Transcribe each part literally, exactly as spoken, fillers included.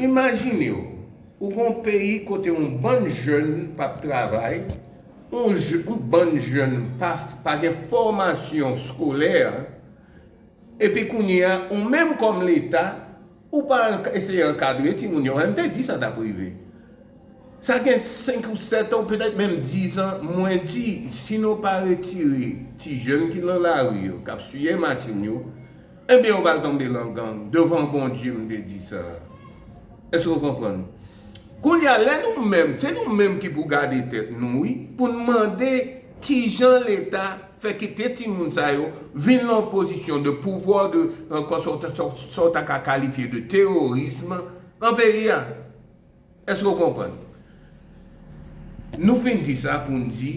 Imajine w, ou gon peyi kote yon bann jèn p ap travay, yon, yon bann jèn pa, pa gen fòmasyon skolè, epi kounye a, ou menm kòm Leta, ou pa eseye ankadre timoun yo. M te di sa t ap rive. Sa gen senk ou sèt an, ou petèt menm diz an, mwen di, si nou pa retire ti jèn ki nan lari yo, k ap siye machin yo, ebyen, yo pral tonbe nan gang. Devan Bondye, m te di sa. Èske w konprann? Kounye a, lè nou menm, se nou menm ki pou gade tèt nou, wi, pou n mande kijan Leta fè kite timoun sa yo vin nan pozisyon de pouvwa, de, sa w ta ka kalifye de teworism nan peyi a. Èske w konprann? Nou fin di sa pou n di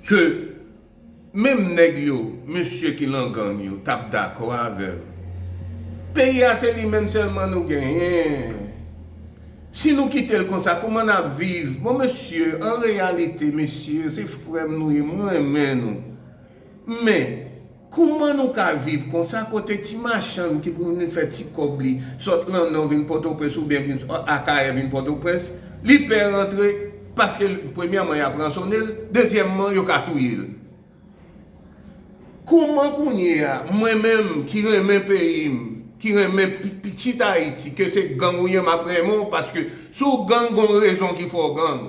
ke menm nèg yo, mesye ki nan gang yo, t ap dakò avè m. Peyi a se li menm sèlman nou genyen. Si nou kite l konsa, kouman n ap viv? Bon, mesye, an reyalite, mesye, se frè m nou ye, mwen renmen nou. Men, kouman nou ka viv konsa kote ti machann ki pou vin fè ti kòb li, sòt Lanò vin Pòtoprens oubyen vin Akayè vin Pòtoprens, li pè rantre paske, premyèman, y ap ransone l, dezyèmman, yo ka touye l. Kouman kounye a, mwen menm ki renmen peyi m, ki renmen pi- pitit Ayiti, ke se gang ou ye, m ap renmen w, paske si w gang, gon rezon ki fè w gang.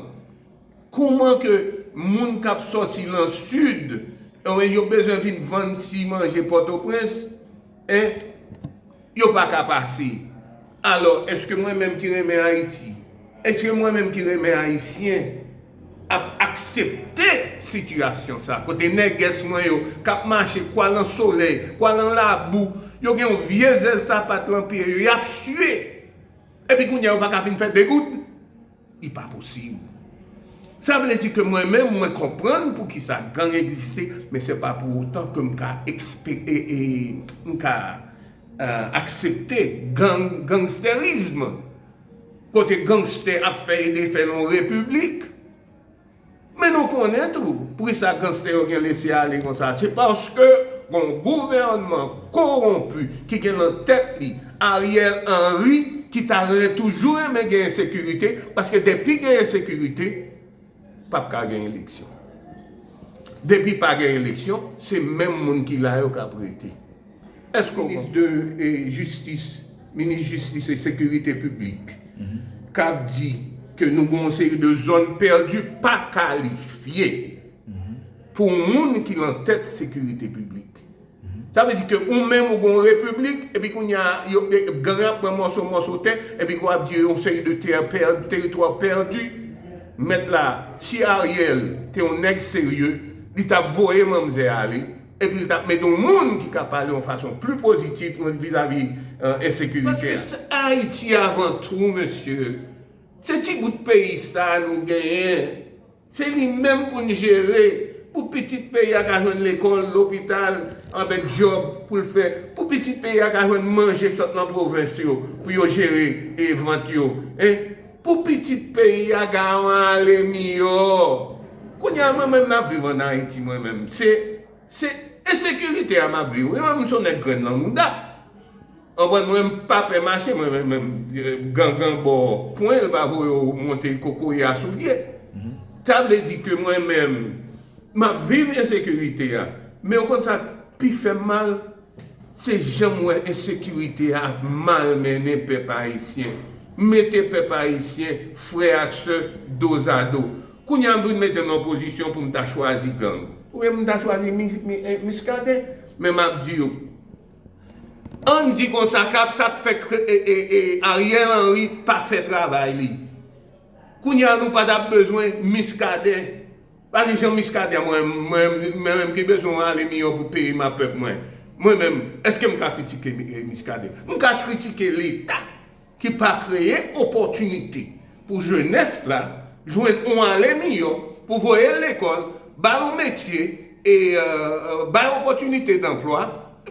Kouman ke moun k ap sòti nan sid, eh, yo bezwen vin vann ti manje Pòtoprens, en, yo pa ka pase? Alò, èske mwen menm ki renmen Ayiti, èske mwen menm ki renmen Ayisyen, ap aksepte sitiyasyon sa? Kote nègès mwen yo k ap mache, kwa nan solèy, kwa nan labou, yo gen yon vye zèl sapat lan pye yo, y ap sye. Epi kounye a, yo pa ka vin fè degoud. Li pa posib. Sa vle di ke mwen menm, mwen konprann poukisa gang egziste, men se pa pou otan ke m ka ekspe- e, e, m ka, eh, aksepte gang, gangsterizm. Kote gangstè ap fè e defè nan yon repiblik. Men nou konnen tou, poukisa gangstè yo gen lese ale konsa. Se paske gon gouvènman kowonpi ki gen nan tèt li Ariel Henry, ki ta ren- toujou renmen gen ensekirite, paske depi gen ensekirite, p ap ka gen eleksyon. Depi pa gen eleksyon, se menm moun ki la yo k ap rete. Èske w minis de, eh, jistis, minis jistis e sekirite piblik, k ap di ke nou gen yon seri de zòn pèdi pa kalifye pou moun ki nan tèt sekirite piblik? Sa vle di ke ou menm ou gen yon repiblik, epi kounye a, yo, eh, gang ap pran mòso mòso tè, epi w ap di yon seri de tè pè- teritwa pèdi. Mèt la, si Ariel te yon nèg serye, li t ap voye manmzè ale, epi l t ap mete yon moun ki ka pale yon fason pli pozitif vizavi, eh, ensekirite a. Paske se Ayiti avan tou, mesye. Se ti bout peyi sa nou genyen. Se li menm pou n jere, pou pitit peyi a ka jwenn lekòl, lopital, avèk djòb pou l fè, pou pitit peyi a ka jwenn manje k sot nan pwovens yo, pou yo jere e vant yo, en, pou pitit peyi a ka ale miyò. Kounye a, mwen menm, m ap viv ann Ayiti, mwen menm. Se, se ensekirite a m ap viv. Mwen menm, m se yon nèg grenn nan mouda. Konprann, mwen, m pa pè mache, mwen menm, menm, eh, gangan bò pwen, l pa voye w monte kokoye a soulye. Sa vle di ke mwen menm, m ap viv ensekirite a. Men w konn sa k pi fè m mal? Se jan m wè ensekirite a ap malmennen pèp ayisyen. Mete pèp ayisyen, frè ak sè, dozado. Kounye a m vin mete nan pozisyon pou m ta chwazi gang. Oubyen m ta chwazi Mi- Mi- eh, Muscadin. Men m ap di yo, ann di konsa, k ap sa k fè k- e, e, e, Ariel Henry pa fè travay li. Kounye a nou pa t ap bezwen Muscadin. Pa gen jan Muscadin, mwen, mwen, mwen menm ki bezwen ale miyò pou peyi m ak pèp mwen. Mwen menm, èske m ka kritike Mi- e, Muscadin? M ka kritike Leta ki pa kreye opòtinite pou jenès la jwenn yon ale miyò, pou voye l lekòl, ba l yon metye, e, euh, euh, bay opòtinite danplwa,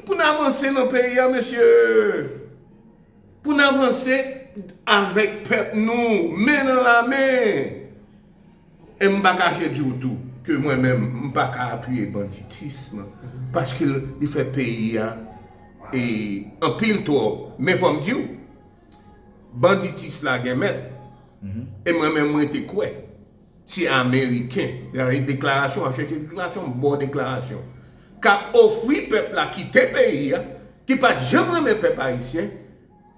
pou n avanse nan peyi a, mesye. Pou n avanse avèk pèp nou, men nan lamen. E m pa kache di w tou ke mwen menm, m pa ka apiye banditism, paske l- li fè peyi a, e, anpil twò. Men fò m di w, Banditis la gen mèt. E mwen menm mwen te kwè se Ameriken, deklarasyon, w ap chèche deklarasyon, m ba w deklarasyon, k ap ofri pèp la kite peyi a, ki pa t janm renmen pèp ayisyen,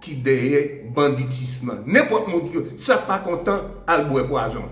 ki dèyè banditis lan. Nenpòt moun ki sa pa kontan, al bwè pwazon.